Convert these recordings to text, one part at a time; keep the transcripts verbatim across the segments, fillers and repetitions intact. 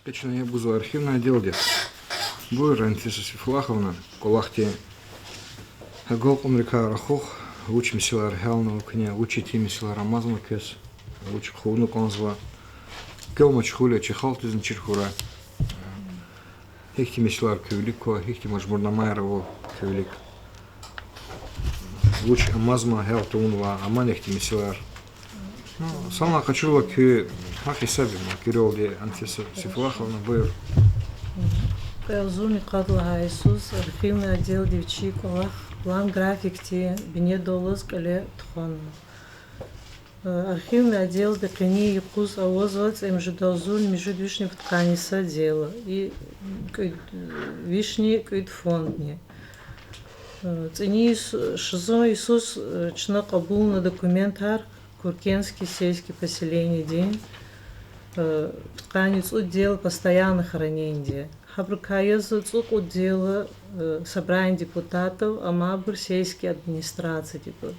Къе чна яб гузва архивный отделдихъ. Буюр, Анфиса Сейфуллаховна, кӀвалахди агалкьунрикай рахух, вуч месэлаяр гьялнава куьне, вуч итим месэлаяр амазма квез, вуч хъувуна кӀанзава, квел машгъул я, чи халкьдизни чир хьурай. Гьихьтин месэлаяр куь вилик ква, гьихьтин мажбурнамаяр ава куь вилик. Вуч амазма, гьял тавунвай, аман гьихьтин месэлаяр. Ну, санлай къачурла куь гьахъ-гьисаб ийин, куь ролди, Анфиса Сейфуллаховна, буюр. Кьве агъзурни къад лагьай йисуз архивный отделди вичин кӀвалах план-графикдин бинедаллаз кьиле тухвана. Архивный отделда къенин юкъуз авазва цӀемуьжуьд агъзурни муьжуьд вишни пудкъанни са дела, и кӀуьд, вишни кӀуьд фондни. ЦӀинин йис-, шизун йисуз чна кьабулна документар Куркенский сельский поселениедин, пудкъанни цӀуд дела постоянного хранениеди. Гьабурукай язва цӀукьуд дела, собрание депутатов, амма абур сельский администрациядибур.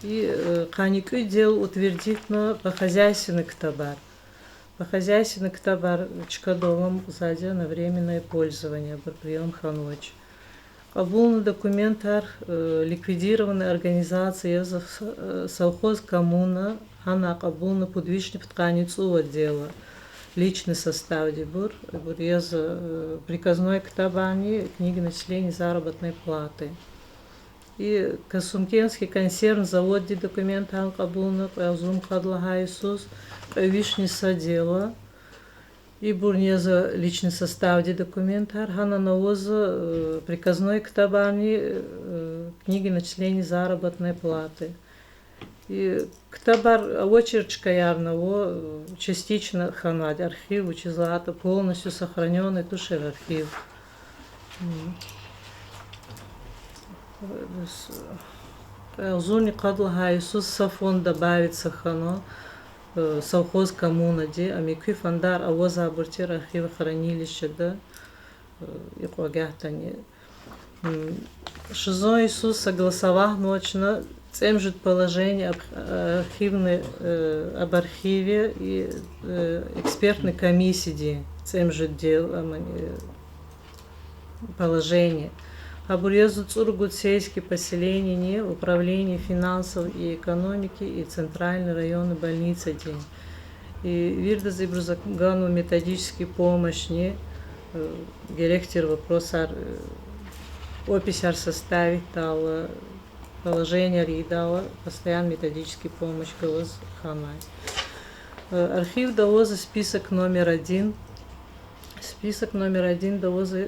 И къанни кӀуьд дела утвердитьна по хозяйственный ктабар. По хозяйственный ктабар чкадал аламукьзавайди я на временное пользование, абур приём хьанвач. Кьабулна документар ликвидированный организация яз, совхоз Коммуна, гьана кьабулна пуд вишни пудкъанни цӀувад дела, личный составдибур, ибур яз приказной ктабарни, книги начислений заработной платы. И Касумкентский консервный заводдин документар кьабулна кьве агъзурни къад лагьай йисуз кьве вишни са дела. Ибурни язва личный составдин документар, гьана авазва приказной ктабарни, книги начислений заработной платы. И ктабар авачир чкаярни ава, частично хьанвайди архив, вучиз лагьайтӀа полностью сохранённый тушир архив. Кьве агъзурни къад лагьай йисуз са фонд добавиться хьана, совхоз Коммунади, ам и куь фондар авазвайбур тир архивохранилищеда, и кьвагатани. Шизун йисуз согласоватьнава чна цӀемуьжуьд положение об архивной, об архиве и экспертный комиссиядин цӀемуьжуьд дел-, положение. Гьабур язва цӀуругуд сельский поселениени, управление финансов и экономики и центральный районный больницадин. И виридаз ибуруз ганва методический помощьни, герек тир вопросар, описьар составить ийидайла, положениеяр ийидайла, постоянно методический помощь галаз хьанай. Архивда авазва список номер один. Список номер одинда авазва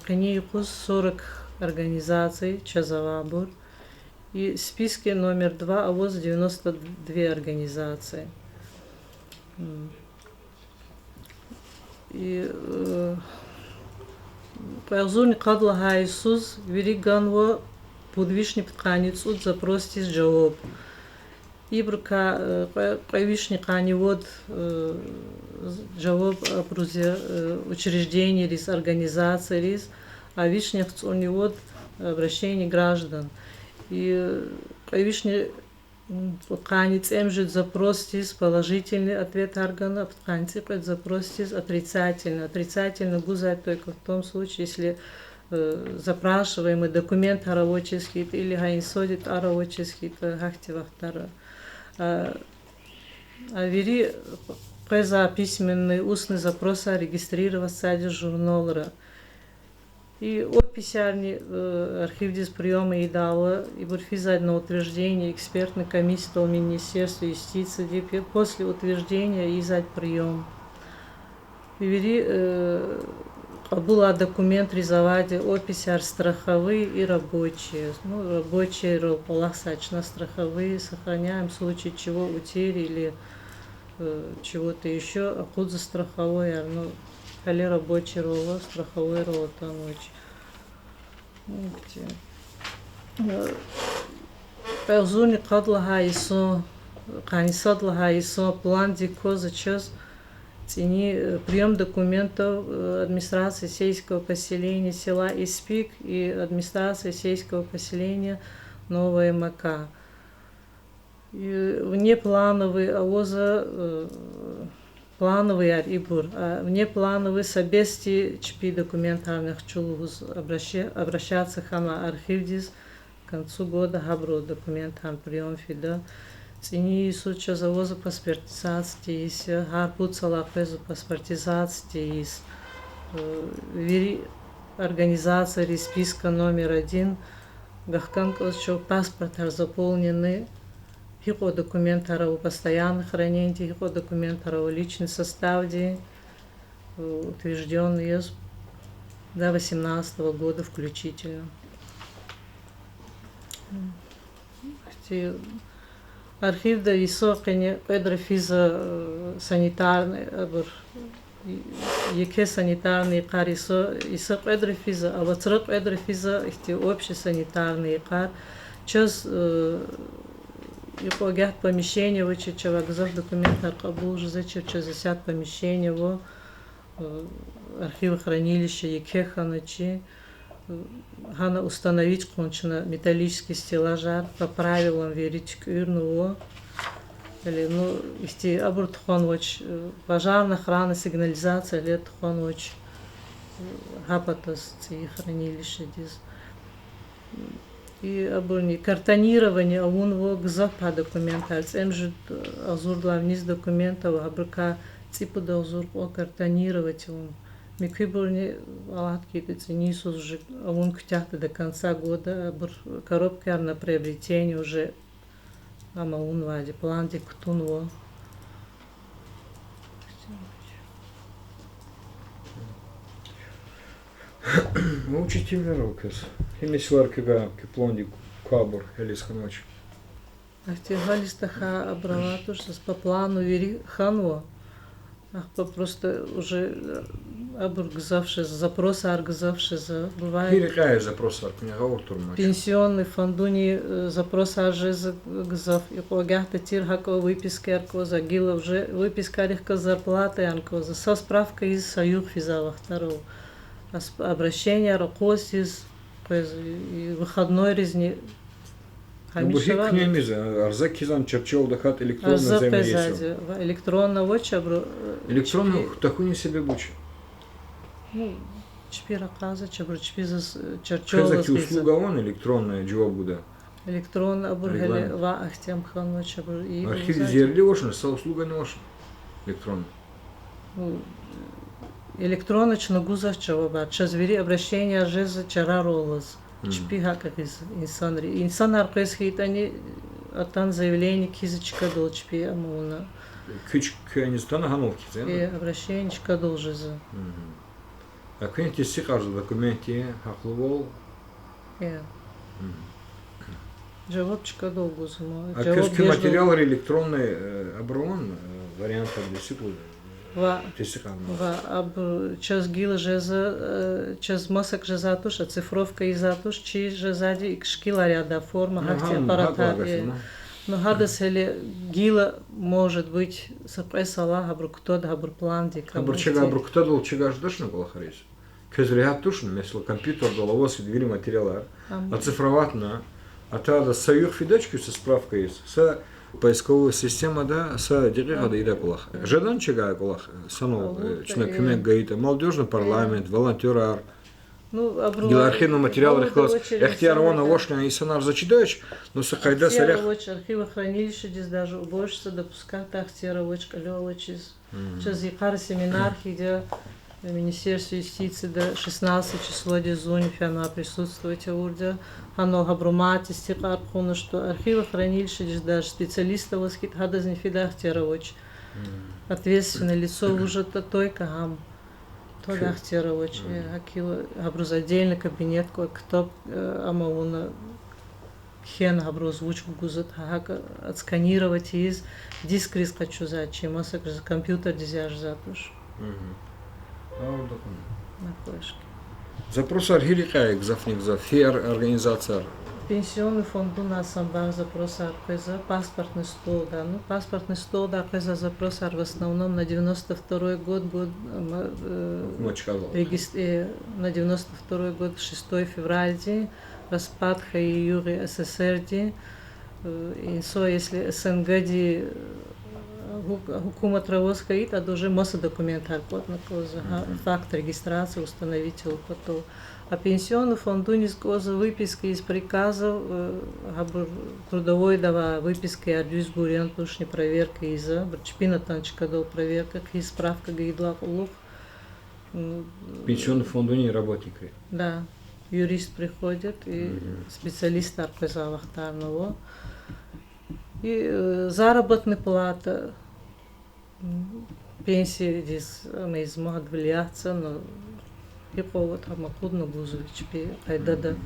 къенин юкъуз сорок организаций, чаз авайбур. И списке номер два авазва девяносто две организации. И кьве агъзурни къад лагьай йисуз вири ганва пуд вишни пудкъанни цӀуд запросдиз жаваб. Ибурукай кьве, кьве вишни къанни вад жаваб абуруз я учреждениейриз, организацийриз, а вишни яхцӀурни вад обращение граждан. И кьве вишни къанни цӀемуьжуьд запросдиз положительный ответар гана, пудкъанни цӀикьвед запросдиз отрицательный. Отрицательный гузвайди только в том случае, если запрашиваемый документар авачиз хьайитӀа или гьа инсанди тӀвар авачиз хьайитӀа, гьахьтин вахтара. А вири къвезвай письменный, устный запросар регистрировать ийизвайди журналра. И описьарни архивдиз приём ийидайла, ибур физвайди на утверждение экспертной комиссиядал Министерства юстицииди, после утверждения ийизвайди приём. Вири кьабулай документриз авайди описьар страховые и рабочие. Ну, рабочийрал кӀвалахзавай чна страховые сохраняем в случае чего, утери или чего-то ещё, акъудзава страховойяр, ну, гьеле рабочийрал ава, страховойрал атанвач. Кьве агъзурни къад лагьай йисан, къанни сад лагьай йисан пландик квазва чаз цӀини приём документов администрации сельского поселения села Испик и администрации сельского поселения Новая Мака. Внеплановый авазва Плановыяр ибур, а внеплановый са бес чи чпи документарни хчу лугьуз обращаться хьана архивдиз, к концу года гьабуру документар приём фида. ЦӀини йисуз чаз авазва паспортизация тийиз, гьар пуд йисалай къвезва паспортизация тийиз. Вири организацияриз списка номер один, гахкан кӀвалаз чав паспортар заполненный, гьикьван документар ава постоянный хранениеди, гьикьван документар ава личный составди, утверждённый яз до восемнадцатого года включительно. Ихьтин архивда йиса къене кьведра физва санитарный, абур, еке санитарный йикъар йиса, йиса кьведра физва, а вацра кьведра физва ихьтин общий санитарный йикъар. Чаз икьван агат помещение авачир, чавай гзаф документар кьабул жезвачир, чаз исятда помещение ава, архивохранилище еке хьаначир. Гьана установить хъувуна чна металлический стеллажар по правилам, вири туькӀуьрнава. Или, ну, ихьтин абур тухванвач, пожарная охрана, сигнализация гьеле тухванвач, гьа патаз цӀийи хранилищедиз. И абурни картонирование авунва, гзаф пай документар, цӀемуьжуьд агъзурдалай виниз документ ава, гьабурукай цӀипуд агъзур кьван картонировать авун. Муькуьбурни, Аллагьди кӀанда, цӀини йисуз уже авун куьтягьда до конца года, абур коробкаяр на приобретение уже ам авунвайди, пландик кутунва. Учительвилер квез гьи месэлаяр куьгай, куь пландик квайбур гьелиз хьанвач? Ахьтин гьализ тахьай абур авай туш, заз по плану вири хьанва. Ахпа просто уже абур гзаф жезва, запросар гзаф жезва. Бывает, гьи рекьяй запросар куьне гъавурда турмач? Пенсионный фондуни запросар жезва гзаф. Икьван агатда тир гьакӀ выпискаяр квазва, гила уже выпискайрихъ галаз зарплатаяр квазва. Са справка ийиз са югъ физвай вахтар ава. Обращенияр акъвазиз къвезва, выходнойризни. Абур гьикӀ куьне ийизва, арза кхьизва, чарчел тахьайтӀа электронно? Арза къвезвайди ава, электронно авач абуру. Электронно тахьуй себеб вуч я? Ну, чпи ракъазач абуру, чпи заз чарчел квез гьахьтин услуга авани, электронно жаваб гуда? Электронно абур гьеле ваъ, ахьтин хьанвач абуру. Архивдиз ерли авачни, са услугани авачни электронно? Ну, электронно чна гузвач жавабар, чаз вири обращенияр жезва чарарал алаз. Чпи гьакӀ гъиз инсанри. Инсанар къвез хьайитӀани, атана заявление кхьиз чкадал чпи ам авуна. Куь чканиз атана гьанал кхьиз, э? Обращение чкадал жезва. А куьне тестикьарзава документдин гьахълувал? Жаваб чкадал гузма. А квез куь материалар электронный, э, абур авани, э, вариантар тестикьарна? Ва, тестикьарна. Ва абур чаз гила жезва, э, чаз масакӀ жезвай туш, оцифровка ийизвай туш, чи жезвайди икӀ шикилар ядай форма, гьахьтин аппаратар. Ну, гьадаз гьеле гила, может быть, са кьве йисалай гьабуру кутада, гьабурун пландик. Гьабур чавай, гьабурун кутадал чавай жедачни кӀвалахар ийиз? Квез регьят тушни, месела, компьютердал аваз хьайи вири материалар оцифроватьна, атайдаз са югъ фидач куьн са справка ийиз, са поисковый системада, са декьикьада ийидай кӀвалах. Жедани чавай кӀвалах, санал, э, чна куьмек гайитӀа, молодёжный парламент, волонтёрар. Гила архивный материалрихъ галаз ихтияр авани, авачни, инсанар заз чидач, ну, са къайдада са рехъ. Ахтияр авач, архивохранилищедиз даже уборщица допускать авун ахтияр авач кьиле авачиз. Чаз йикъара семинар хьайиди я, Министерство юстициида шестнадцатое числодиз зунни фена присутствовать авурди я. Гьанал гьабуру мад тестикьар хъувуна, что архивохранилищедиз даже специалист аваз хьайитӀа, гьадазни фидай ихтияр авач. Ответственное лицо вуж ятӀа только гьам. Твадай ихтияр авач. Э, гьакӀ хьайила гьабуруз отдельный кабинет квай, ктаб, э, ам авуна, кхьена гьабуруз вуч гугузватӀа, гьа гьакӀ отсканировать ийиз, дискриз къачузвай чи, масакӀ жез, компьютердиз яржзавай туш. На флешке. Запросар гьи рекьяй гзафни гзаф, гьи ор-, организацияр? Пенсионный фондунай самбар запросар къвезва, паспортный столдай. Ну, паспортный столдай къвезвай запросар в основном на девяносто второй год, год, м, э, регис-, э, на девяносто второй год, шестой февральди, распад хьайи югъ я СССР-ди, э, инсо, если СНГ-ди, э, Гьу-, гьукуматра аваз хьайитӀа, ада уже маса документар кӀватӀна кӀанзава, гьа, факт регистрации установить авун патал. А пенсионный фондуниз кӀанзава выписка из приказов, э, гьабур трудовой дава выпискаяр дуьз гур яни тушни проверка ийизва, абур чпин атана чкадал проверка хъийиз, справка гайидалай кьулухъ. М, Пенсионный фондунин работникри. Да, юрист приходит и специалистар къвезвай вахтарни ава. И, э, заработная плата, м, пенсиядиз, ам из могут влияться, но гьикьван аватӀа, ам акъудна гузва чпи къайдада.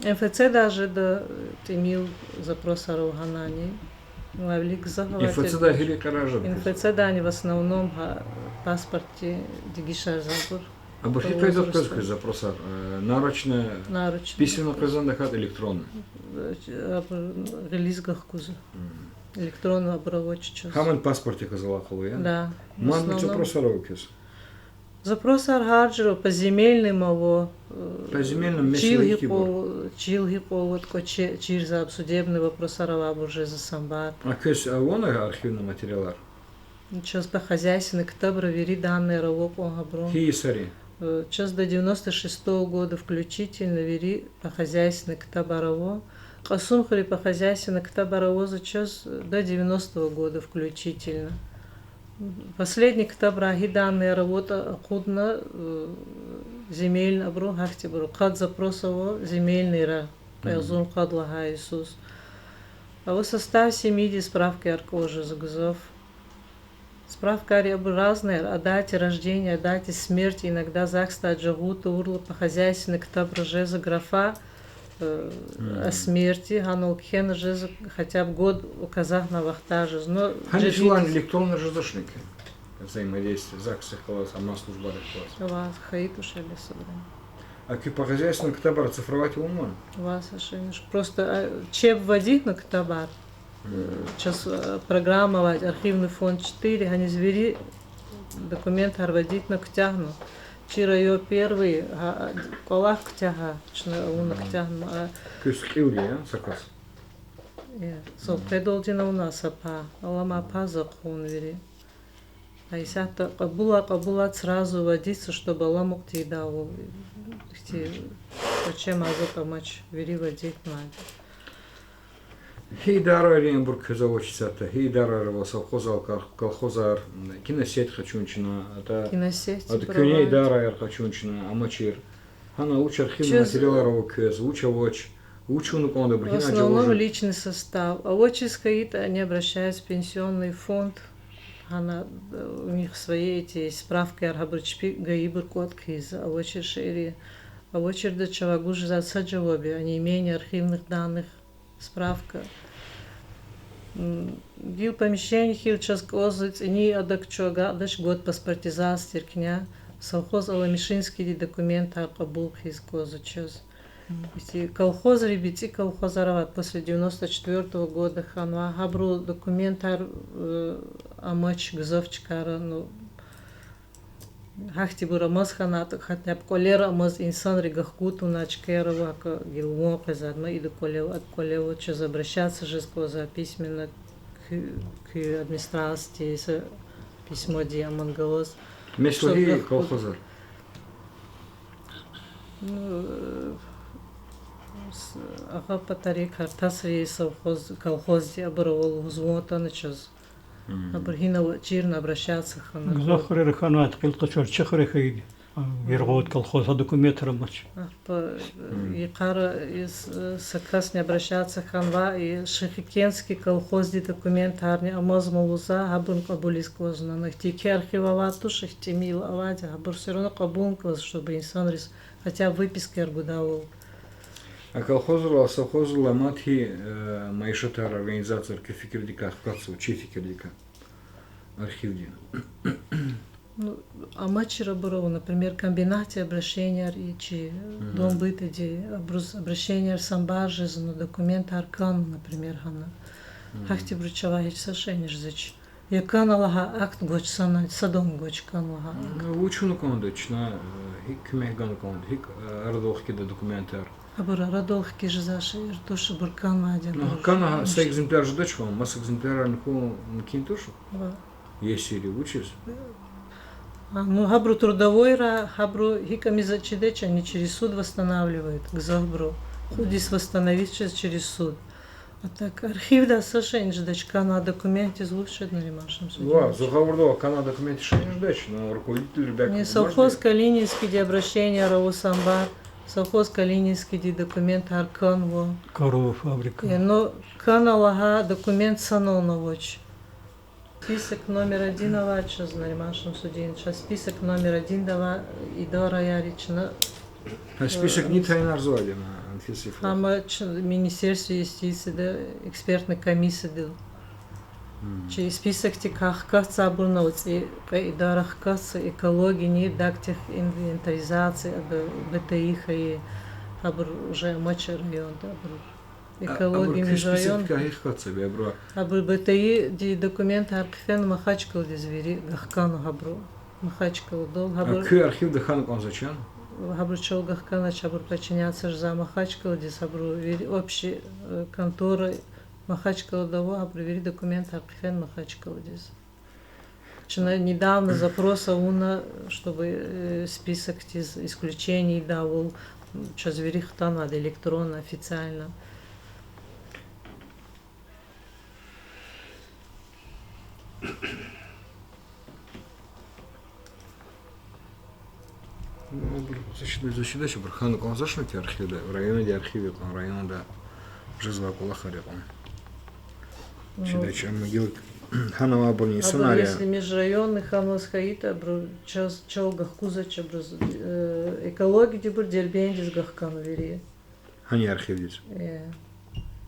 МФЦ-дай жеда, э, тӀимил запросар ава гьанани. Вилик гзаф авай. МФЦ-дай гьи йикъара жеда? МФЦ-дани в основном гьа паспортдин дегишарзавайбур. Абур гьи къайдада къвезва квез запросар? Э, нарочно, письменно къвезвани, тахьайтӀа электронно? Э, абур гъилиз гахкузва. Электронно абур авач чаз. Гьамни паспортдикай алакъалу я? Да. Мад вуч запросар ава квез? Запросар гьар жуьре, по земельным ава, э, По земельным чил месяцда гьикьван, чил гьикьван аватӀа кӀвачи чирзавайбур, судебный вопросар авайбур жезва самбар. А квез авани архивный материалар? Чаз по хозяйственный ктабра вири данныяр ава кьван гьабурун. Гьи йисарин? Э, чаз до девяносто шестого года включительно вири по хозяйственный ктабар ава. Кьасумхуьре по хозяйственный ктабар авазва чаз до девяностого года включительно. Последний ктабра гьи данныяр аватӀа акъудна, э, земельный абуру, гьахьтинбуру, къад запрос ава земельныйра, кьве агъзурни къад лагьай йисуз. Ава состав семьидин справкаяр кӀан жезва гзаф. Справкаяр абур разныйяр, о дате рождения, о дате смерти, иногда загсдай жагъур тавурла по хозяйственный ктабра жезва графа, э, о смерти, гьанал кхьена жезва хотя бы год указать на вахтар жезва. Но Гьана жедид чилан электронно жезвачни куь взаимодействие загсдихъ галаз, амай службадихъ галаз? Ава, хьайитӀа уж эле собрание. А куь по хозяйственным ктабар цифровать авунвани? Ава, совершенно. Просто, а, чеб вадитна ктабар. Чаз, а, программа авайди, архивный фонд четыре, гьаниз вири документар вадитна куьтягьна. Чира я первый, гьа, кӀвалах куьтягьа, чна авуна куьтягьна, а. Куьз кьилди я са кас? Э, са къведалди авуна са пай, алама пай за хъувуна вири. А исятда кьабула, кьабула сразу вадитьзава, чтобы аламукь тийидайвал, ихьтин кӀвачемаз атӀа амач, вири вадитьнавайди. Гьи идарайрин абур квез авач исятда, гьи идарайрин ава, совхозар, кол-, колхозар, м, киносеть къачун чна, ада, Киносеть ада куьне бывает. Идараяр къачун чна, амачир. Гьана вуч архивный материалар ава квез, вуч авач, вуч авуна кӀанда абур, гьина жаваз жеда? В основном личный состав. Авачиз хьайитӀа, они обращаются в пенсионный фонд. Гьана, э, у них свои эти справкаяр, гьабур чпи гайибур кӀватӀ хъийизва, авачир шейэр. Авачирдаз чавай гуз жезвай са жаваб я, о неимении архивных данных, справка. М, гила помещение хьиз чаз кӀанзава цӀини адак чу агакьдач, год паспортизация тир кьиляй, совхоз Аламишинскийди документар кьабул хъийиз кӀанзава чаз. Ити колхозри, бицӀи колхозар авай, после девяносто четвёртого года хьанвай, гьабуру документар, э, амач гзаф чкайра, ну, гьахьтинбур амаз хьанайтӀа, хотя бы кӀвалера амаз инсанри гахкун тавуна чкаяр ава, гьакӀ гила ван къвезвайди ма ида кӀвале ава, ада кӀвале ава, чаз обращаться жез кӀанзавай письменно куь, куь администрациядиз са письмоди аман галаз. Месела, гьи колхозар? Ну, э, с-, Агъа Патарик, Картасри совхоз, колхозди абур ава лугьуз ван атана чаз. Абур гьина ава, чирна обращаться хьана. Гзаф хуьрера хьанвайди, кьил къачурла чи хуьре хьайиди. А, Виргъуд колхоз, а документар амач. Ахпа, э, йикъара, э, с-, э, са касни обращаться хьанвай, и Шихикентский колхозди документарни амазма лугьузва, гьабурни кьабулиз кӀанзава. Ну, ихьтин куь архив авай туш, ихьтин тӀимил авайди, гьабур всё равно кьабулна кӀанзава, чтобы инсанриз хотя бы выпискаяр гудайвал. А колхозрилай, совхозрилай мад гьи, э, майишатар, организацияр куь фикирдикай хкатзава, чи фикирдикай, архивди? Ну, амачир абур ава, например, комбинатди обращенияр и чи, э, Дом бытади, абуруз обращенияр самбар жезва, ну, документар кӀан, например, гьана. Гьахьтинбуру чавай гьич са шейни жезвач. Я кӀан лагьай акт гвач, сана, садани гвач кӀан лагьай акт. Ну, вуч авуна кӀанда чна, э, гьикӀ куьмек гана кӀанда, гьикӀ, э, арадал хкида документар? Абур арадал хкиз жезвай шейэр туш, абур кӀанвайди я. Ну, кӀана, са экземпляр жедач хьи, маса экземплярарни хьун мумкин туш? Ва. Ес ери вучиз? А, ну, гьабуру трудовойра, гьабуру гьикӀ миза чидач, они через суд восстанавливают, гзафбуру. Кьуд йис восстановить жез через суд. А так, архивда са шейни жедач, кӀанвай документдиз вуч жеда, Нариман Шамсудинович? Ва, зун гъавурда ава, кӀанвай документдиз шейни жедач, но руководитель РБК. Не, совхоз Калининскийди обращение ара, о самбар, совхоз Калининскийди документар кӀанва. Корова фабрика. Э, но кӀана лагьай документ санал авач. Список номер один авач чаз, Нариман Шамсудинович, а список номер одинда авай идараяр я чна. А список ни тайинарзавайди я, Анфиса Ефратовна? Амма чи Министерство юстицииди экспертный комиссиядал. Чи списокдикай хкатзавайбурни ава цӀи кьве идара, хкатзава экологияни, дактехинвентаризация, аб-, БТИ хьайи, абур уже амач районда, абур. Экология, межрайон. Абур БТИ-ди документар хъфена Махачкъаладиз вири гахкана гьабуру. Махачкъаладал гьабур. Куь архивда хьана кӀанзавач? Гьабур чал гахканач, гьабур подчиняться жезва Махачкъаладиз, гьабуру вири общий, э, контора Махачкъалада ава, гьабуру вири документар хъфена Махачкъаладиз. Чна недавно запрос авуна, чтобы, э, списокдиз исключение ийидайвал, чаз вири хтанвайди электронно, официально. Ну, абур зачида-, зачидач, абур хьана кӀанзавачни архивда, районда архив я кьван, районда жезвай кӀвалахар я кьван. Чидач, амма гила гьана авайбурни инсанар я. Если межрайонный хьанваз хьайитӀа, абуру чаз чал гахкузвач, абуруз, э, экологиядибур Дербентдиз гахкана вири. Гьана архивдиз? Э.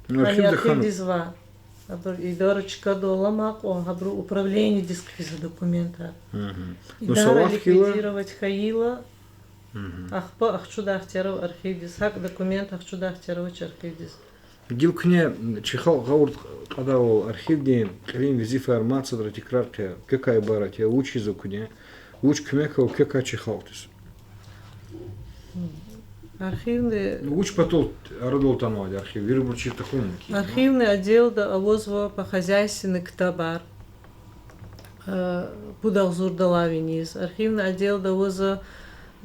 Ну, гьана архивда хьана. Архивдиз ва абур идара чкадал алама кьван, гьабуру управлениедиз хъфизва документар. Идара ликвидировать хьайила, ахпа ахчудай ихтияр ава архивдиз, гьакӀ документ ахчудай ихтияр авач архивдиз. Гила куьне чи халкь гъавурда кьадайвал архивдин кьилин везифаяр мад садра текрар хъия, квекай ибарат я, вуч ийизва куьне, вуч куьмек ава квекай чи халкьдиз? Архивни... Ну, вуч патал арадал атанвайди архив, вирибур чир тахьун мумкин я. Архивный отделда авазва по хозяйственный ктабар, э, пуд агъзурдалай виниз. Архивный отделда авазва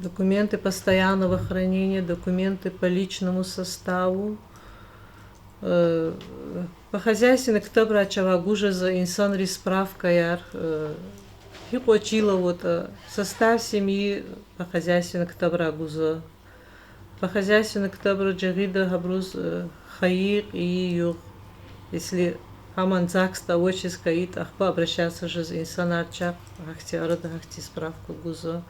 документы постоянного хранения, документы по личному составу. Э, по хозяйственный ктабрай чавай гуз жезва инсанриз справкаяр, э, гьикьван чил аватӀа, состав семьи по хозяйственный ктабрай гузва. По хозяйственный ктабра жагъида гьабуруз, э, хайи, кьейи, югъ. Если гьаман загсда авачиз хьайитӀа, ахпа обращаться жез инсанар чахъ, гьахьтин арада гьахьтин справка гузва.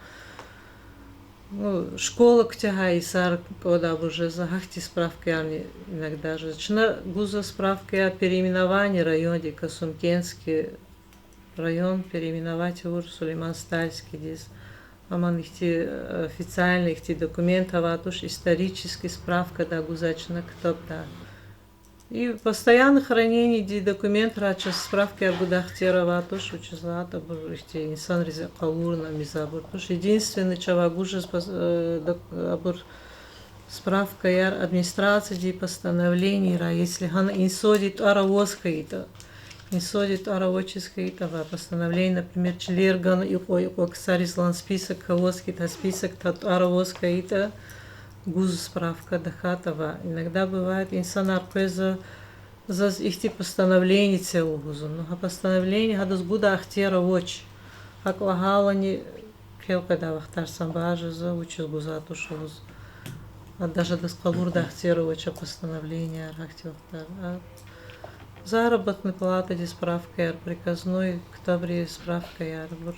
Ну, школа куьтягьай йисар кӀандайбур жезва, гьахьтин справкаярни иногда жезва. Чна гузва справкаяр переименование райондин, Касумкентский район переименовать авур Сулейман-Стальскийдиз. Амма ихьтин, э, официальный ихьтин документ авай туш, исторический справкадай гузвай чна, ктабдай. И постоянный хранениедин документрай чаз справкаяр гудай ихтияр авай туш, вучиз лагьайтӀа абур ихьтин инсанриз къалурна мизабур туш. Единственный чавай гуз жез пос-, э, док-, абур справкаяр администрациядин постановлениерай, если гьана инсандин тӀвар аваз хьайитӀа, инсандин тӀвар авачиз хьайитӀа ва постановление, например, чилер гана икьван-икьван ксариз лагьана список аваз хьайитӀа, списокдай тӀвар аваз хьайитӀа, гуз справка, тахьайтӀа ва. Иногда бывает, инсанар къвезва, заз ихьтин постановление це лугьузва. Ну, гьа постановление гьадаз гудай ихтияр авач. ГьакӀ лагьайлани хъел къведай вахтар санбар жезва, вучиз гузвай туш лугьуз. А даже адаз къалурдай ихтияр авач а постановленияяр гьахьтин вахтара. А заработный платадин справкаяр, приказной ктабрин справкаяр, абур.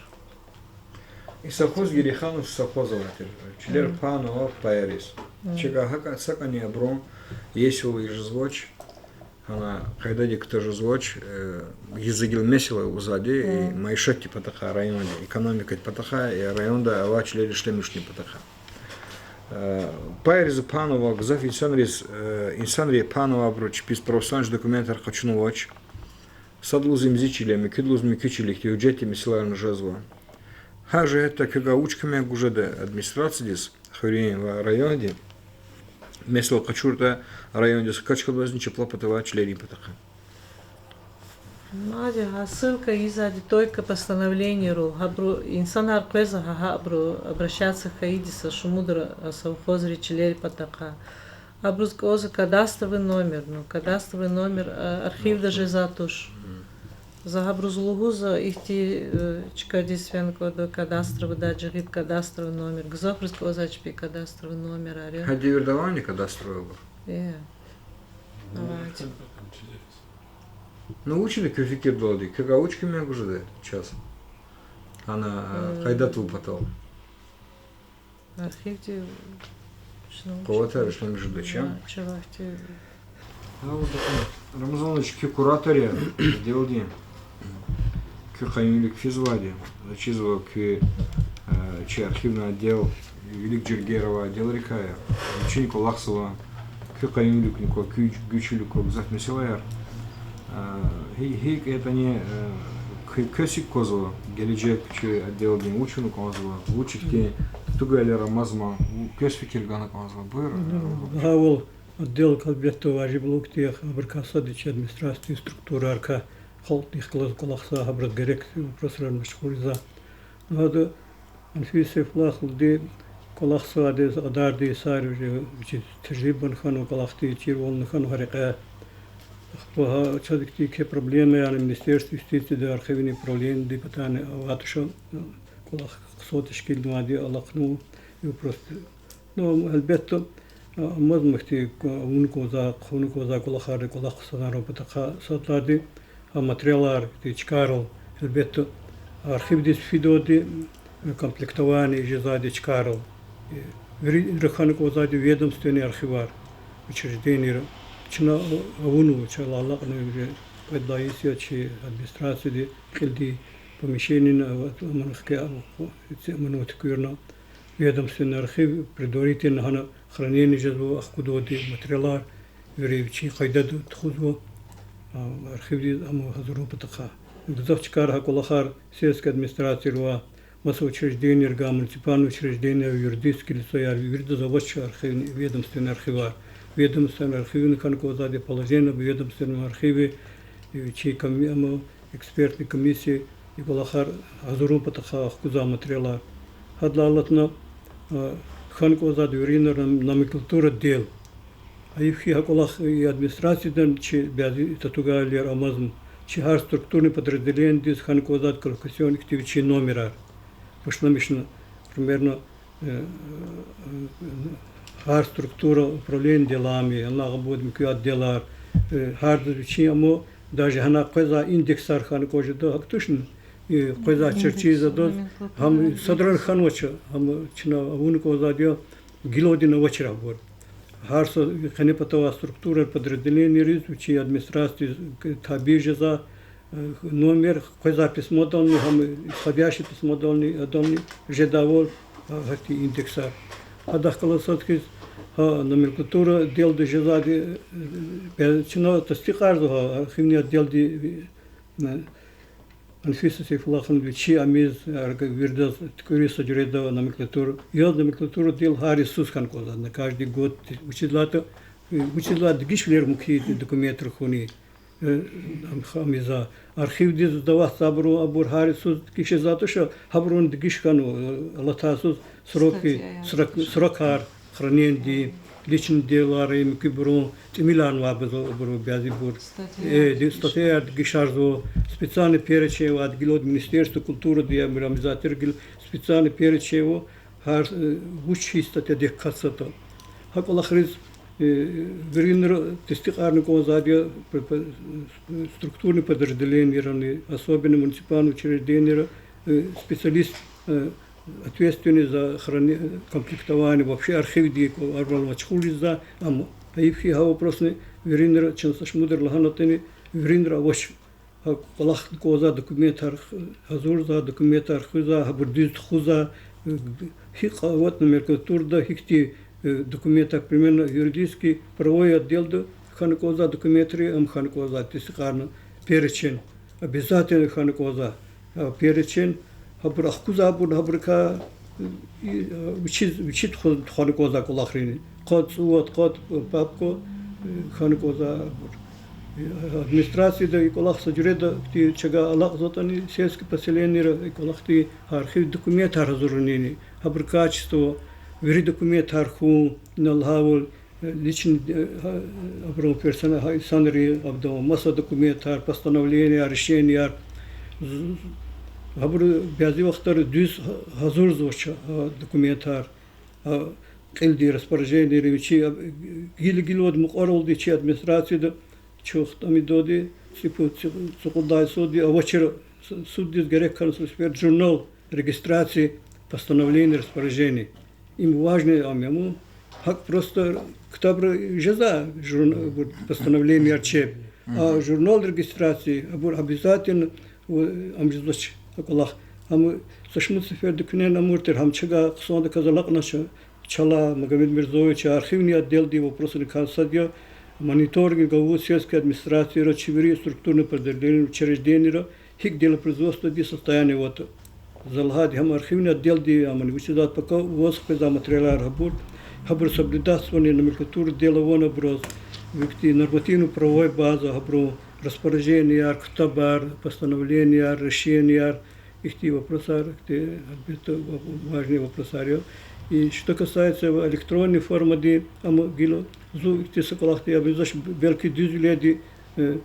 И совхоз Герейхановский совхоз авай тир. Чилер пайнава пайриз. Чакай гьакӀа сакӀани абурун иесивал ийиз жезвач, гьана къайдадик кутаз жезвач, э, гила месэла лугьузвайди, и майишатдин патахъай райондин, экономикадин патахъай, и районда авай чилерин ишлемишунин патахъай. Э, пайриз пайнава, гзаф инсанриз, э, инсанри пайнава, абуру чпиз правоустанвилин документар къачунвач. Сад лугьуз имзи чилин, муькуьд лугьуз муькуь чилин ихьтин гьуьжетдин месэлайни жезва. Гьа жигьетдай квевай вуч куьмек гуз жеда администрациядиз, хуьруьн ва райондин? месэла къачуртӀа, райондиз хкаж хьанвазни чапла патавай чилерин патахъай. Мад гьа ссылка ийизвайди только постановлениерал, гьабуру инсанар къвезва гьа, гьабуру обращаться хьайиди са шумудра, а, совхозрин чилерин патахъай. Абуруз кӀанзава кадастровый номер, ну, кадастровый номер, а, архивда жезвай туш. За гьабуруз лугьузва, ихьтин, э, чкадиз фена кӀанда кадастровыйдай жагъида кадастровый номер. Гзафбуруз кӀанзавай чпи кадастровый номерар я. Гьа девирда авайни кадастровыйбур? Э. Авайди. Ну, вучда куь фикирдалди, квевай вуч куьмек гуз жеда чаз? Гьана, э, э, къайдадал патал. Архивди чна къуватар ишлемиш жедач, я? Чавахти. Рамазанович, куь куратор я отделдин, куь къаюмвилик физвайди, заз чизва куь, э, чи архивный отдел вилик жергейра авай отделрикай я, вичин кӀвалахзава, куь къаюмвиликни ква, куь гуьчвилик ква гзаф месэлаяр. Э, гьи-, гьикӀ ятӀани, э, квез гьикӀ аквазва гележег чи отделдин, вуч авуна кӀанзава, вуч ихьтин татугайвилер амазма, квез фикир гана кӀанзава. Буюр. Гьавал отдел, гьелбетда, важиблу хьтин, абурукай сад я чи администрациядин структурайрикай, халкьдихъ галаз кӀвалахзавай, гьабуруз герек вопросрал машгъул жезвай. Гьада Анфиса Сайфуллагьовнади кӀвалахзавайди, са кьадарди йисар уже вичиз тежриба хьанва, кӀвалахди чирвални хьанва гьа рекьяй. Ахпа гьа чаз ихьтин куь проблема яни Министерство юстицииди, архивный управлениедин патани авай туш, кӀвалах хъсан тешкилнавайди алахънава и вопрос. Ну, гьелбетда, а, амазма ихьтин, а, авуна кӀанзавай, хъувуна кӀанзавай кӀвалахар, кӀвалах хъсанарун патахъай. Садлагьди, а, материалар, ихьтин чкайрал, гьелбетда, архивдиз фидайди, э, комплектование жезвайди чкайрал. Э, вири хьана кӀанзавайди ведомственный архивар, учреждениера. Чна авунва, чал алакьнава уже, кьвед лагьай йис я чи администрацияди кьилди помещениени, а, вот, аман хкя, а, ци аман туькӀуьрна. Ведомственный архив предварительно гьана хранение жезва, ахкудайди материалар, вири вичин къайдада тухузва, а, архивдиз ам гьазурун патахъай. Гзаф чкайра гьа кӀвалахар сельский администрацияр ва маса учреждениер, муниципальный учреждениер, юридический лицояр, виридаз авач архивный, ведомственный архивар. Ведомственный архивни хьана кӀанзавайди положение об ведомственном архиве, э, чи коми-, ам, экспертный комиссия и кӀвалахар гьазурун патахъай, ахкузвай материалар. Гьадалай алатна, а, хьана кӀанзавайди виринра номенклатура отдел. Гьайиф хьи, гьа кӀвалах и администрациядани чи бязи татугайвилер амазма. Чи гьар структурный подразделениедиз хьана кӀанзавайди квалификационный ихьтин вичин номерар башламишна, примерно, э, э, гьар структура, управление делами, ана гъабуд муькуь отделар, э, гьардаз вичин, амма даже гьана къвезвай индексар хьана кӀан жеда, гьакӀ тушни, э, къвезвай чертежар жеда, гьам садрани хьанвач, гьам чна авуна кӀанзавайди я, гилалди авачир абур. Гьар са къене патавай структура, подразделениейриз, вичин администрациядиз табий жезва, э, номер, къвезвай письмодални, гьам исходящий письмодални, адални жедайвал, а, гьахьтин индексар. Гьадахъ галаз сад хьиз, гьа номенклатура отделда жезвайди, э, чна тестикьарзава гьа архивный отделди, э, Анфиса Сайфуллагьовнади вичи амиз, виридаз туькӀуьриз са жуьреда номенклатура. Яз номенклатура отдел гьар йисуз хьана кӀанзавайди, на каждый год, вучиз лагьайтӀа, э, вучиз лагьайтӀа дегишвилер мумкин я документар хьуни. Э, ам, ам ийизвай архивдиз сдаватьзавайбурун, абур гьар йисуз дегиш жезвайди туш, гьабурун дегиш хьанва, э, алатай йисуз срок, срок, срокар хранениедин, личный делаяр, муькуьбурун тӀимиларни авайбур, абуру бязибур. Статьяяр дегишарзава, специальный перечень авайди гила министерство культуради, я мурамизатир гила специальный перечень ава, гьар, э, вуч хьиз статьядик кацатӀа. Гьа кӀвалахриз, э, виринра тестикьарна кӀанзавайди я, п-, п-, структурный подразделениерани, особенно муниципальный учреждениера, э, специалист, э, ответственный за храни-, комплектование, вообще архивдик, арвал машгъул жезва, ам гьайиф хьи, гьа вопросни виринра, чна са шумудра лагьанатӀани, виринра авач. Гьа кӀвалахна кӀанзавай документар гьазурзава, документар хуьзва, гьабур дуьз тухузва, гьикӀ аватӀа номенклатурада, гьихьтин, э, документар, примерно, юридический, правовой отделда хьана кӀанзавай документри, ам хьана кӀанзавайди тестикьарна перечень, обязательно хьана кӀанзавай, а, перечень, гьабур ахкузвайбур, гьабурукай, э, вичиз, вичи туху-, тухвана кӀанзавай кӀвалахрини. къад, цӀувад, къад папка, э, хьана кӀанзавайбур. Э, администрацияда и кӀвалах са жуьреда хьтин чавай алакьзаватӀани, сельский поселенийра и кӀвалахди архив документар гьазурунини, гьабурун качество, вири документар хьун, ина лагьайвал, э, личный, э, гьа-, абурун персона-, гьа инсанрин, абурун маса документар, постановленияр, решенияр. З-, гьабур бязи вахтара дуьз гьа-, гьазурзавач, а, документар. А, кьилди распоряжениейри чи, а, гила-гилалди мукьваралди чи администрацияда, чи вахт ам ийидайди, цӀипуд, цӀи-, цӀукьуд лагьай йисуз авачир, с-, суддиз герек хьана са сефер журнал регистрации постановлений, распоряжений. Им важный ам я, ам. ГьакӀ просто ктабра жезва журн-, постановленияр чеб. А журнал регистрации, абур обязательно, ам жезвач а кӀвалах. Ам са шумуд сеферда куьне амур тир, гьам чавай хъсандаказ алакьнач, чалай, Магомед Мирзоевич, архивный отделдин вопросрикай сад я, мониторинг авун сельский администрацияра, чи вири структурный подразделениера, учреждениера, гьикӀ делопроизводстводин состояние аватӀа. За лагьайди, гьам архивный отделди, амни вучиз лагьайтӀа пака ваз къвезвай материалар гьабур, гьабур соблюдатьзавани, номенклатура дел авани абуруз, ихьтин нормативно-правовой база, гьабурун распоряженияр, ктабар, постановленияр, решенияр, ихьтин вопросар, ихьтин, гьелбетда, важный вопросар я. И что касается электронной формады, ам гила зун ихьтин са кӀвалахди я, ам жезвач, белки дуьзвилелди, э,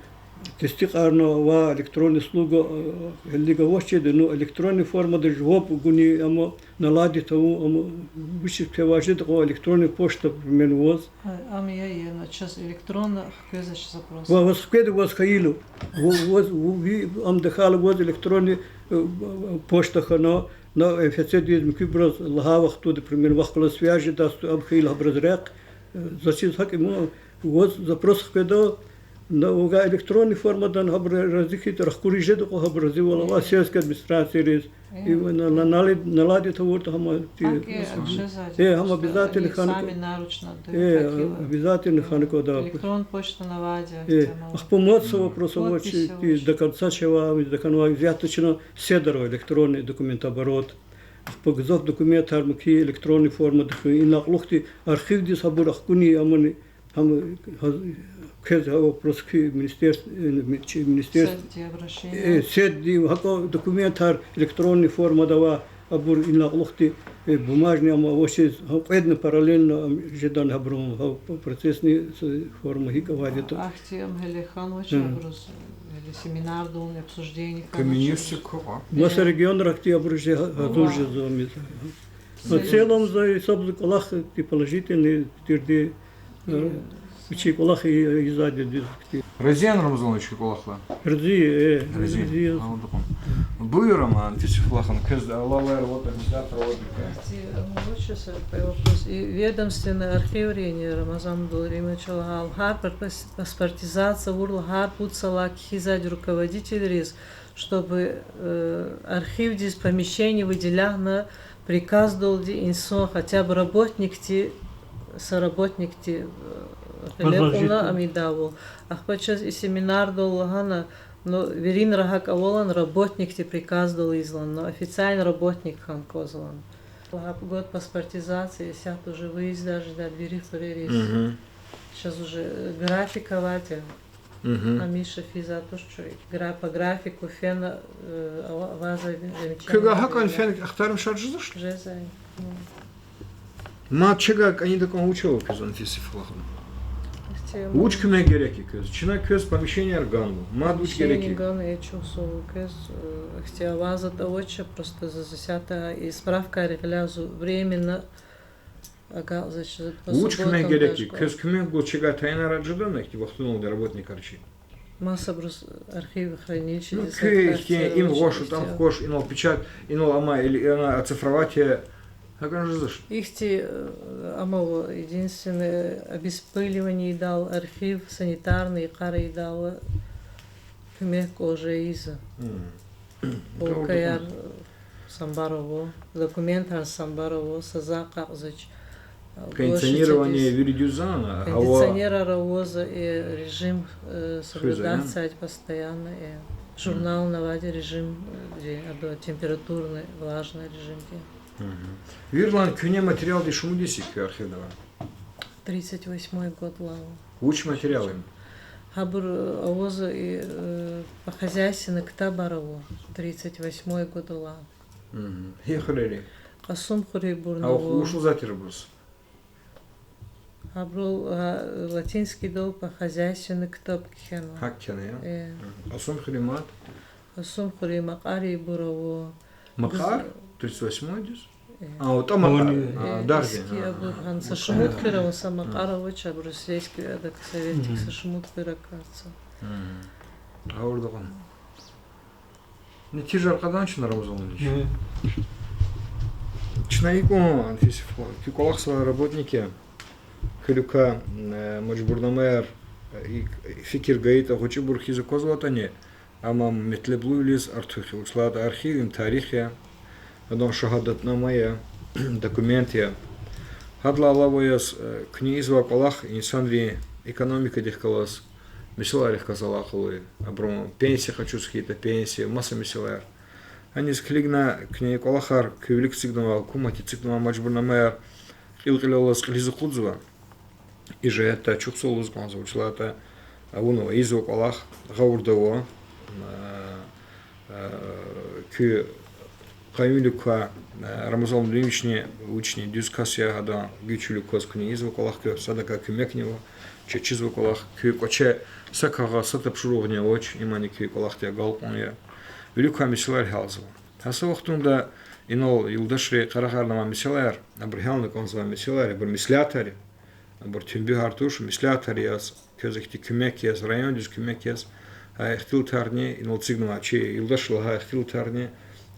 тестикьарна ва электронный услуга, э, гьелелиг авачирди, ну, электронный формада жаваб гуни, ам наладить авун, ам вучиз квевай жеда кьван электронный почта, примерно, ваз. Ам я, я, ну, чаз электронно хквезвач запрос. Ва ваз хкведа, ваз хьайила. Ва-, ваз, ви ам тахьайла, ваз электронный, э, почта хьана, на МФЦ-диз муькуьбуруз лагьай вахтунда, примерно, вахкула связь жедай, ам хьайила гьабуруз рехъ, э, заз чиз гьакӀ им, ваз запрос хкведа, на вавай электронный формадан гьабур рази хьайитӀа, рахкуриз жеда кьван гьабур, разивал авай сельский администрацийриз. И на-, на-, наладить авуртӀа гьам, э, гьам обязательно хьана кӀанда. Э, обязательно хьана кӀанда. Электронный почта авайди. Э, ахпа мад са вопрос авач, до конца чавай, до конца, взято чна седрав электронный документооборот. Ахпа гзаф документар муькуь электронный формада хьун, инал кьулухъди архивдиз гьабур ахкуни амани, гьам, гьа, квез гьа вопрос куь министерств-, э, чи министерств-, э, седрдиз, гьакӀ документар электронный формада ава, абур инал кьулухъди, э, бумажный ам авачиз, гьа кьведни параллельно ам жедан гьабурун, гьа процессный форма гьикӀ авайди ятӀа. Ахьтин ам гьеле хьанвач абуруз, гьеле семинардални обсуждение хьанвач. Маса регионра ахьтин абур жи гьа-, гьазур жезва мез. В целом за исабза кӀвалах положительный тирди, э, вичин кӀвалах и-, ийизвайди дуьз хьтин. Рази яни, Рамзан, вичи кӀвалахрилай? Рази я, э, рази я. Буюр, Анфиса Фатлахановна, квез алай арадал администратор авайди я. Ведомственный архиврини, Рамазан Абдулримович, гьар паспортизация авурла, гьар пуд йисалай кхьизвайди руководительриз, чтобы, э, архивдиз помещение выделятьна, приказдалди инсан, хотя бы работникди, са работникди, э, гъиле кьуна ам ийидайвал. Ахпа чаз и семинардал лагьана, ну, виринра гьакӀ авалан, работникди приказдал ийизвалан, ну, официальный работник хьана кӀанзавалан. Лагьай год паспортизация, исятда уже выезд жеда вири хуьрериз. Чаз уже, э, график авайди я. Гьамиша физвай туш чун гра-, по графику фена, э, ава-, авазва замечание. Квевай гьакӀни фена ахтармишар жезвач? Жезва. Мад чавай кӀанида кӀан вуч ава квез, Анфиса Фатлахановна? Вуч куьмек герек я квез? Чна квез помещенияр ганва. Мад вуч герек я? Помещение гана чухсагъул квез, э, ихьтин авазатӀа авач, просто за, за исятда и справкайрин гъиле зун временно агакьзавач. Вуч куьмек герек я квез? Квез куьмек гуз чавай тайинар жедани ихьтин вахтуналди работникар чи? Масабуруз архив хранилищедиз, ну, квез ихьтин им гъваш, там хкваш, инал печать, инал ама или ана оцифровать ая. ГьакӀни жезвач? Ихьтин, э, ама ва единственное, обеспыливание ийидайла, архив, санитарный йикъара ийидайла куьмек уже ийизва. Полкаяр санбар ава, документар санбар ава, са затӀ къакъзавач. Кондиционирование вири дуьз яни, гьава? Кондиционерар авазва, э, режим, э, соблюдатьзавайди постоянно, э, журнални авайди режим, э, ди, абур температурный, влажный режимди. Вирилай куьне материалди шумуд йис я куь архивда авай? Тридцать восьмой годлагъа. Вуч материал я? Гьабур, э, аваз, э, по хозяйственным ктабар ава, тридцать восьмой годлагъа. Гьи хуьрери? Кьасумхуьребурни ава. Вуч лугьузвайди тир абуруз? Гьабурал, а, латинскийдал по хозяйственным ктаб кхьенва. ГьакӀ кхьена, я? Кьасумхуьрери мад? Кьасумхуьрери, Макьарибур ава. Макьар? Тридцать восьмойдиз? А, отӀа Макьар. Э, дагъди. Иски абур, гьана са шумуд хуьр ава, са Макьар авач, абур сельский, адак советдик са шумуд хуьр акатзава. Гъавурда кьван. Нетижаяр кьадан чна, Рамазан Валерьевич. Чна икӀ, Анфиса Фло, куь кӀвалахзавай работник я, куь виликай, э, мажбурнамаяр, э, и, фикир гайитӀа, гъвечӀибур хьиз аквазватӀани, амма метлеблувилиз артух я, вучиз лагьайтӀа архив им тарих я, адан шагьадатнама я, документ я. Гьадалай алава яз, э, куьне ийизвай кӀвалах инсанрин экономикадихъ галаз, месэлайрихъ галаз алакъалу я. Абурун пенсия къачуз хьайитӀа, пенсия, маса месэлаяр. Гьаниз килигна, куьне кӀвалахар, куь вилик эцигнавай, гьукуматди эцигнавай мажбурнамаяр кьил-кьилеллаз кьилиз акъудзава. И жигьетдай чухсагъул лугьуз кӀанзава, вучиз лагьайтӀа авунва ийизвай кӀвалах, гъавурда ава, э, э, куь къаюмвилик квай, э, Рамазан Владимировични, вучни дуьз кас я, гьадан гуьчвилик кваз куьне ийизвай кӀвалах, куь садакай куьмекни ава чаз чизвай кӀвалах, куь кӀваче са кагъаз, са тапшуругъни авач, имни куь кӀвалахди агалкьун я. Вилик квай месэлаяр гьялзава. Гьа са вахтунда инал юлдашри къарагъарнавай месэлаяр, абур гьялна кӀанзавай месэлаяр, абур меслятар я. Абур тимбуьгьар туш, меслятар яз, квез ихьтин куьмек яз, райондиз куьмек яз, гьа ихтилатарни, инал эцигнавай чи юлдашрилай гьа ихтилатарни,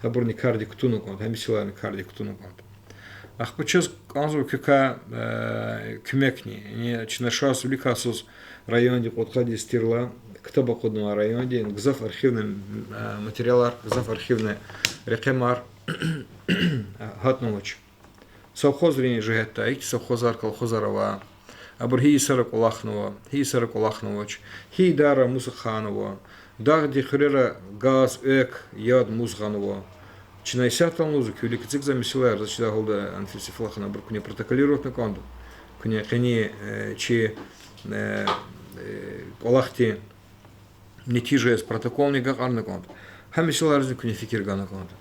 гьабурни кардик кутуна кӀанда, гьа месэлаяр кардик кутуна кӀанда. Ахпа чаз кӀанзава квекай, э, куьмекни. Яни чна шаз виликай йисуз районди кьудкъад йис тирла, ктаб акъуднава районди, гзаф архивный, э, материалар, гзаф архивный рекьемар гьатнавач. Совхозрин жигьетдай, гьихьтин совхозар, колхозар ава, абур гьи йисара кӀвалахнава, гьи йисара кӀвалахнавач, гьи идара мус ахъайнава, дагъдин хуьрера газ, экв, яд мус гъанва. Чна исятдани лугьузва, куь вилик эцигзавай месэлаяр, заз чидай гьалда, Анфиса Флоховна, абур куьне протоколировать авуна кӀанда, куьне къени, э, чи, э, э, кӀвалахдин нетижа яз протоколни агакьарна кӀанда. Гьа месэлайризни куьне фикир гана кӀанда.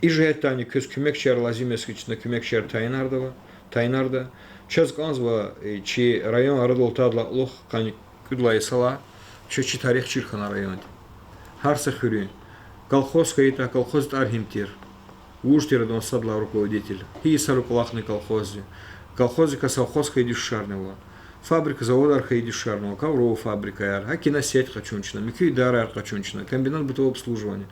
И жигьетдайни квез куьмекчияр лазим яз хьи, чна куьмекчияр тайинарда, тайинарда. Чаз кӀанзава, э, чи район арадал атайдалай кьулухъ къанни кӀуьд лагьай йисалай чаз чи тарих чир хьана районди. Гьар са хуьруьн. Колхоз хьайитӀа, колхоздин тӀвар гьим тир, вуж тир адан сад лагьай руководитель, гьи йисара кӀвалахна колхозди, колхоздикай совхоз хьайиди тушарнава, фабрика-заводар хьайиди тушарнава, ковровый фабрикаяр, гьакӀ ина сеть къачун чна, муькуь идараяр къачун чна, комбинат бытового обслуживания.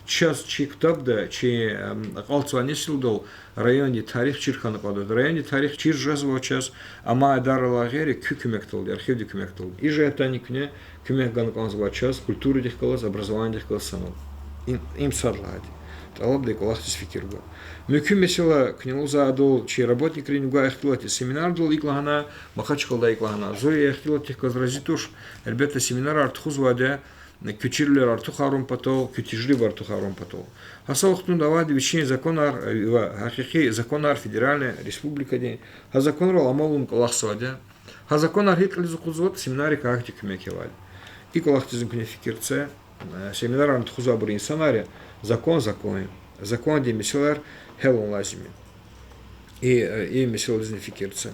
Чаз чи ктабда, чи, эм, акьалтзавай несилдал райондин тарих чир хьана кӀанда. Райондин тарих чир жезвач чаз, амай идарайрилай гъейри, куь куьмекдалди, архивдин куьмекдалди. И жигьетдайни куьне куьмек гана кӀанзава чаз культурадихъ галаз, образованиядихъ галаз санал. Им, им сад лагьайди. ТӀалабдай кӀвалахдиз фикир гва. Муькуь месэла, куьне лугьузвайвал, чи работникрин гвай ихтилат я. Семинардал икӀ лагьана, Махачкъалада икӀ лагьана. Зун и ихтилатдихъ галаз рази туш, гьелбетда, семинарар тухузвайди я, куь чирвилер артухарун патал, куь тежриба артухарун патал. Гьа са вахтунда авайди вичин законар, э, ва гьакъикъи законар федеральный, республикадин, гьа законрал амал авун кӀвалахзавайди я. Гьа законар гьикӀ кьилиз акъудзаватӀа, семинарикай гьахьтин куьмек авайди. И кӀвалахдизни куьне фикир це, э, семинарарни тухузвайбур инсанар я, закон закон я. Закондин месэлаяр гьялун лазим я. И, э, и месэладизни фикир це.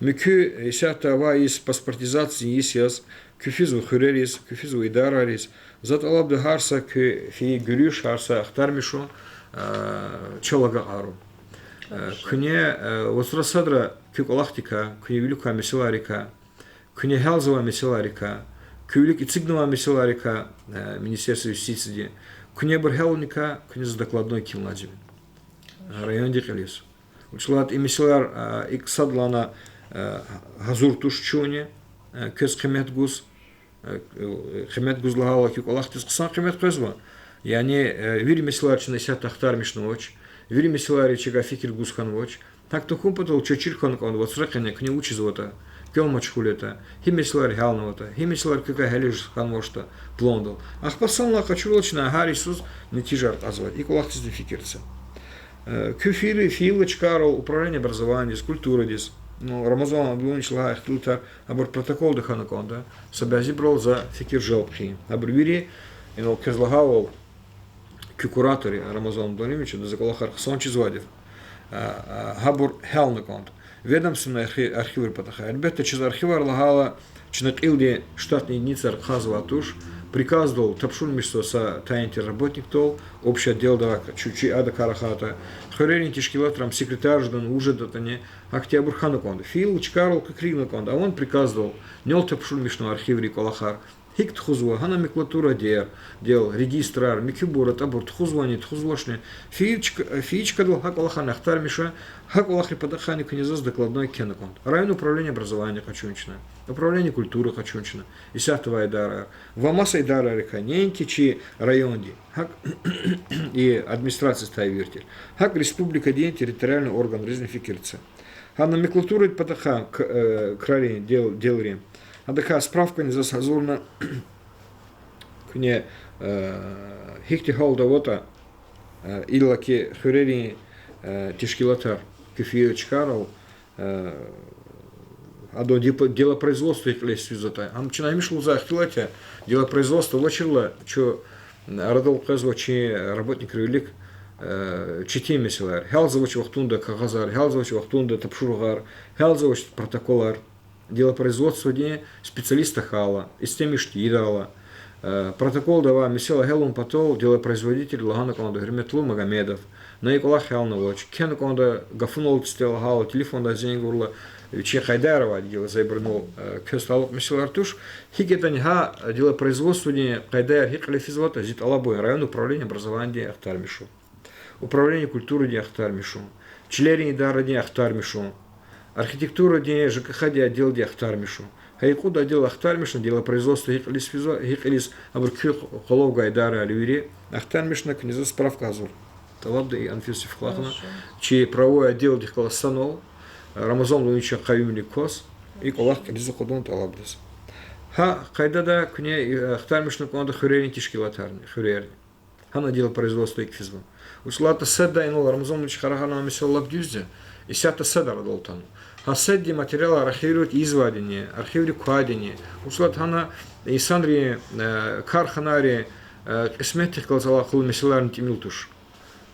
Муькуь исятда авай йис паспортизациядин йис яз, куь физва хуьрериз, куь физва идарайриз, за тӀалабда гьар са куь фейи гуьруьш, гьар са ахтармишун, э, чал агакьарун. Э, куьне, э, вацра садра куь кӀвалахдикай, куьне вилик квай месэлайрикай, куьне гьялзавай месэлайрикай, куь вилик эцигнавай месэлайрикай, э, Министерство юстицииди, куьне абур гьялуникай куьне за докладной кхьин лазим я, э, райондин кьилиз. Вучиз лагьайтӀа и месэлаяр, э, икӀ сад лагьана, э, гьазур туш чунни, э, квез къимет гуз, э, къимет гуз лагьайла, куь кӀвалахдиз хъсан къимет къвезва. Яни, э, вири месэлаяр чна исятда ахтармишнавач, вири месэлайриз чавай фикир гуз хьанвач. ГьакӀ тахьун патал чаз чир хьана кӀанда вацра къене куьне вуч ийизватӀа, квел машгъул ятӀа, гьи месэлаяр гьялнаватӀа, гьи месэлаяр квекай гьеле жез хьанвачтӀа пландал. Ахпа санлай къачурла чна гьар йисуз нетижаяр кьазвайди я. И кӀвалахдизни фикир це. Э, куь фейи-, фейила чкайрал управление образованиядиз, культурадиз, Ну, Рамазан Абдулмуинович лагьай ихтилатар гьабур протоколда хьана кӀанда. Са бязибурал за фикир желб хъийин. Гьабур вири, инал квез лагьайвал, куь куратор я Рамазан Абдулмуинович, адаз а кӀвалахар хъсан чизвайди я. А, а, гьабур гьялна кӀанда. Ведомственный архи-, архиврин патахъай. Гьелбетда, чаз архивар лагьайла, чна кьилди штатный единицаяр хъфизвай туш, приказдал тапшурмишзава са тайин тир работникдал, общий отделдавай, чу-, чи ада кар ахъайтӀа, хуьрерин тешкилатрин секретарь жедан, вуж жедатӀани, гьахьтин абур хьана кӀанда. Фейила чкайрал килигна кӀанда, авани приказдал, нел тапшурмишнава архиври кӀвалахар. ГьикӀ тухузва, гьа номенклатурадин, дел, регистрар, муькуьбур, атӀабур тухузвани, тухузвачни, фейи чк-, фейи чкадал гьа кӀвалахарни ахтармиша, гьа кӀвалахрин патахъайни куьне заз докладной кхьена кӀанда. Районный управление образования къачун чна, управление культуры къачун чна, исятда авай идараяр, ва маса идарайрикай, неинки чи райондин, гьакӀ и администрациядин тай виртир, гьакӀ республикадин территориальный органризни фикир це. Гьа номенклатурадин патахъай к-, э, крарин, дел-, делрин. Гьадакай справкани заз гьазурна, куьне, э, гьихьтин гьалда аватӀа, э, иллаки хуьрерин, э, тешкилатар куь фейила чкайрал, э, адан дипо-, делопроизводство гьикӀ кьилиз физватӀа. Ам чна гьамиша лугьузвай ихтилат я, делопроизводство авачирла чун арадал къвезва чи работникрин вилик, э, четин месэлаяр. Гьялзавач вахтунда кагъазар, гьялзавач вахтунда тапшуругъар, гьялзавач протоколар. Делопроизводстводин специалист тахьайла, истемиш тийидайла, э, протоколда авай месэла гьялун патал делопроизводитель лагьана кӀанда: Гьуьрметлу Магомедов, на и кӀвалах гьялнавач. Кхьена кӀанда, гафуналди сифте лагьайла, телефондай зенг авурла, вичин къайдаяр авайди гила, за ибуру, э, квез талукь месэлаяр туш. ГьикӀ ятӀани гьа делопроизводстводин къайдаяр гьикӀ кьиле физватӀа, зи тӀалабун я районный управление образованиядин ахтармишун, управление культурыдин ахтармишун, чилерин идарадин ахтармишун, архитектурадин, ЖКХ-дин отделдин ахтармишун. Гьа и кьуд отдел ахтармишна, делопроизводство гьикӀ кьилиз физва, гьикӀ кьилиз, абур куь къвалав гвай идарайрал вири ахтармишна, куьне заз справка гьазур. ТӀалабда и, Анфиса Сифхулаховна, чи правовой отделдихъ галаз санал, Рамазан Абдулмуиновичан къаюмвилик кваз, и кӀвалах кьилиз акъудун тӀалабдиз. Гьа къайдада куьне, э, ахтармишна кӀанда хуьрерин тешкилатарни, хуьрерни. Гьана делопроизводство гьикӀ физва. Вучиз лагьайтӀа сад я, инал Рамазан Абдулмуинович къарагъарнавай месэла лап дуьз я, исятда сад арадал атанва. Гьа сад я материалар архиврик ийизвайдини, архиврик квайдини. Вучиз лагьайтӀа гьана инсанрин, э, карханайрин, э, кьисметдихъ галаз алакъалу месэлаярни тӀимил туш.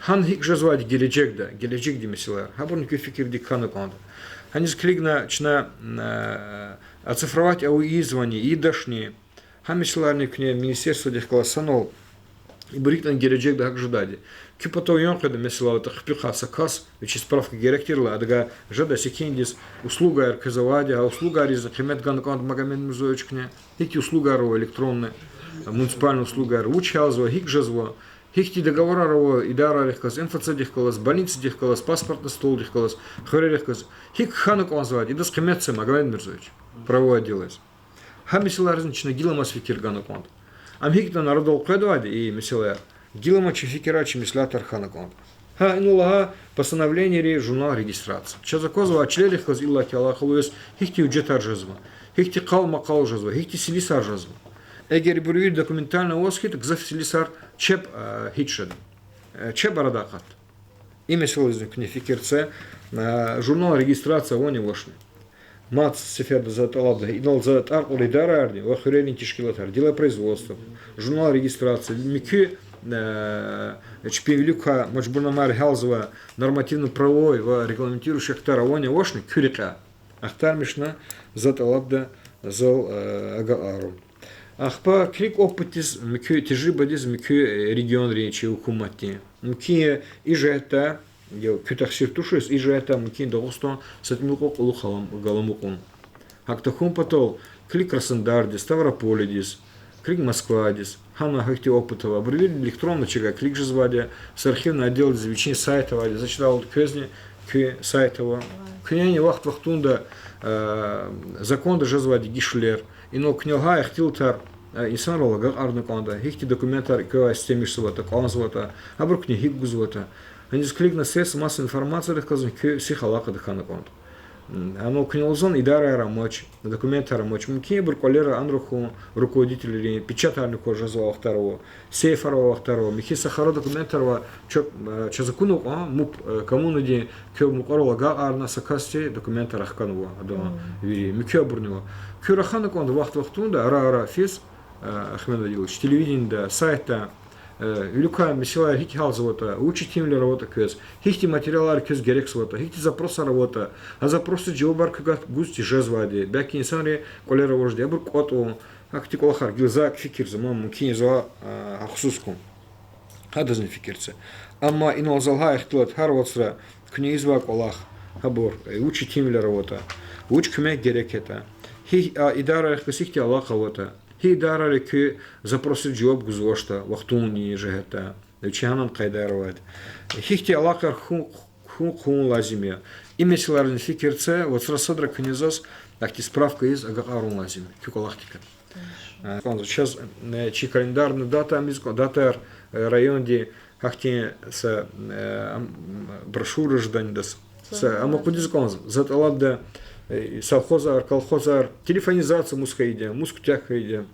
Гьана гьикӀ жезвайди гележегда, гележегдин месэлаяр. Гьабурни куь фикирдик хьана кӀанда. Гьаниз килигна чна, э, оцифровать авун ийизвани, ийидачни, гьа месэлаярни куьне министерстводихъ галаз санал, ибур рикӀин гележегда гьакӀ жедайди. Куь патав ян къведа, месела, аватӀа хъипи хъа са кас, вичиз справка герек тирла, адавай жеда секиндиз услугаяр квез авайди, гьа услугайризни къимет гана кӀанда Магомед Мирзоевич куьне. Гьихьтин услугаяр ава электронный, муниципальный услугаяр, вуч гьялзава, гьикӀ жезва, гьихьтин договорар ава идарайрихъ галаз, МФЦ-дихъ галаз, больницадихъ галаз, паспортный столдихъ галаз, хуьрерихъ галаз, гьикӀ хьана кӀанзавайди, идаз къимет це, Магомед Мирзоевич, правовой отделдиз. Гьа месэлайриз чна гиламаз фикир гана кӀанда. Ам гьикӀ ятӀани арадал къведайди и месэлаяр, гиламаз чи фикирар, чи меслятар хьана кӀанда. Гьа, инал лагьай постановлениейри журнал регистрации. Чаз аквазвай чилерихъ галаз иллаки алакъалу яз гьихьтин гьуьжетар жезва, гьихьтин къал-макъал жезва, гьихьтин селисар жезва. Эгер ибур вири документально аваз хьайитӀа, гзаф селисар чеб, э, гьич жеда, э, чеб арадай акъатда. И месэлайризни куьне фикир це, э, журнал регистрации авани-авачни. Мад сеферда за тӀалабда, инал за тӀвар кьур идарайрини ва хуьрерин тешкилатар, делопроизводство, журнал регистрации, муькуь, э, чпин вилик квай мажбурнамаяр гьялзавай нормативно-правовой ва регламентирующий актар авани-авачни куь рекьяй ахтармишна, за тӀалабда, зал, э, агакьарун. Ахпа килиг опытдиз, муькуь тежрибадиз, муькуь, э, регионрин чи гьукуматдин. Мумкин я и жигьетдай, я куь тахсир тушиз, и жигьетдай мумкин Дагъустан са тӀимил кьулухъ алам-, галамукьун. ГьакӀ тахьун патал, килиг Краснодардиз, Ставрополдиз, килиг Москвадиз. Гьана гьихьтин опыт ава. Абур вири электронный чӀагай килиг жезвайди я, са архивный отделдиз вичин сайт авайди я, заз чидайвал квезни куь сайт ава. Куьнени вахт-вахтунда, э, законда жезвайди гишилер, инал куьне лагьай ихтилатар, э, инсанрал агакьарна кӀанда, гьихьтин документар квевай истемишзаватӀа, кӀанзаватӀа, абур куьне гьикӀ гузватӀа. Гьаниз килигна средства массовой информациядихъ галазни куь сих алакъада хьана кӀанда. М, ана куьне лугьузва, идараяр амач, документар амач. Мумкин я, абур кӀвалера анра хьун, руководителрин печатарни кваз жезвай вахтар ава, сейфар авай вахтар ава, михьи са хара документар ава, ча-, э, чаз акуна кьван, муп, э, коммунадин квел мукьварал агакьарна, са касди документар ахканва, адан вири, муькуь абурни ава. Куь рахана кӀанда вахт-вахтунда, ара-ара физ, э, Ахмед Адилович, телевидениеда, сайтда, э, виликай месэлаяр гьикӀ гьялзаватӀа, вуч итимвилер аватӀа квез, гьихьтин материалар квез герекзаватӀа, гьихьтин запросар аватӀа, а запросриз жавабар квекай гуз тежезвайди, белки инсанри кӀвалера аважди, абур кӀватӀун, гьахьтин кӀвалахар гила зак фикирзама, мумкин я за, э, гьахъсуз хьун. Гьадазни фикир це. Амма инал за лагьай ихтилат: гьар вацра куьне ийизвай кӀвалах, гьабур, э, вуч итимвилер аватӀа, вуч куьмек герек ятӀа, гьи, а, идарайрихъ квез гьихьтин алакъа аватӀа, гьи идарайри куь запросриз жаваб гузвачтӀа, вахтунин жигьетдай, вичин гьанани къайдаяр авайди, гьихьтин алакъаяр хьун, хьун, хьун лазим я. И месэлайризни фикир це, вацра садра куьне заз гьахьтин справка ийиз агакьарун лазим я куь кӀвалахдикай. Э, кӀанзава чаз, э, чи календарный дата, миз кӀан-, датаяр, э, районди гьахьтин са, э, ам, брошюра жедани адаз. Са, ам акъудиз кӀанзава. За тӀалабда, э, совхозар, колхозар, телефонизация мус хьайиди я, мус куьтягь хьайиди я,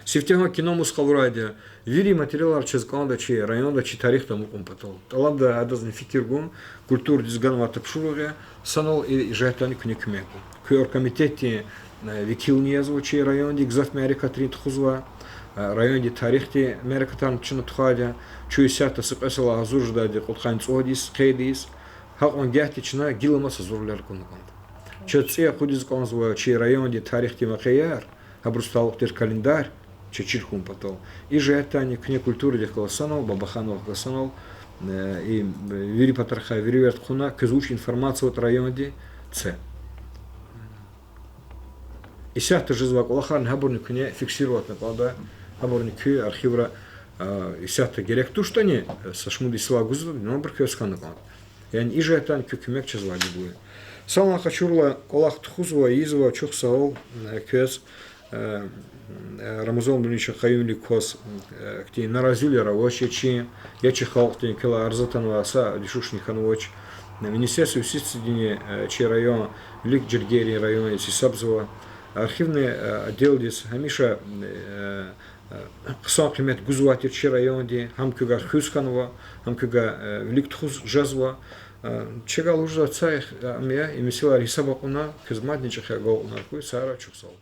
сифтегьан кино мус къалурайди я, вири материалар чаз кӀанда чи районда, чи тарихда амукьун патал. ТӀалабда адазни фикир гун, культурадиз ганвай тапшуругъ я, санал и жигьетдайни куьне куьмек гун. Куь оргкомитетдин, э, векилни язва чи районди, гзаф мярекатрин тухузва, э, райондин тарихдин мярекатарни чна тухвайди я, чун исятда са кьве йисалай гьазур жедайди кьудкъанни цӀуд йис, къейд ийиз, гьакьван гагьди чна гила маса гьазурвилер гуна кӀанда. Чаз цӀи акъудиз кӀанзава чи райондин тарихдин вакъиаяр, гьабуруз талукь тир календарь чаз чир хьун патал. И жигьетдайни куьне культурадихъ галаз санал, Бабахановахъ галаз санал, э, и, э, вири патрахъай вири верд хъувуна, квез вуч информация аватӀа районди, це. Исятда жезвай кӀвалахарни гьабурни куьне фиксировать авуна кӀанда, гьабурни куь архивра, а, исятда герек туштӀани, э, са шумуд йисалай гузватӀани, абур квез хьана кӀанда. Яни и жигьетдайни куь куьмек чаз важиблу я. Санал къачурла, кӀвалах тухузва, ийизва, чухсагъул, э, квез, э, э, Рамазан Булинович, къаюмвилик кваз, э, ихьтин наразивилер авач, я чи, я чи халкьдин, квелай арза атанвай са дуьшуьшни хьанвач. Министерство юстициидини, э, чи район вилик жергейрин район яз гьисабзава. Архивный, э, отделдиз гьамиша, э, э, хъсан къимет гузвай тир чи районди, гьам квевай хуьз хьанва, гьам квевай, э, вилик тухуз жезва. Э, чавай лугьузвай цай, э, ам я, и месэлаяр гьисаба кьуна, квез мадни чӀехи агалкьунар хьуй, сагърай, чухсагъул.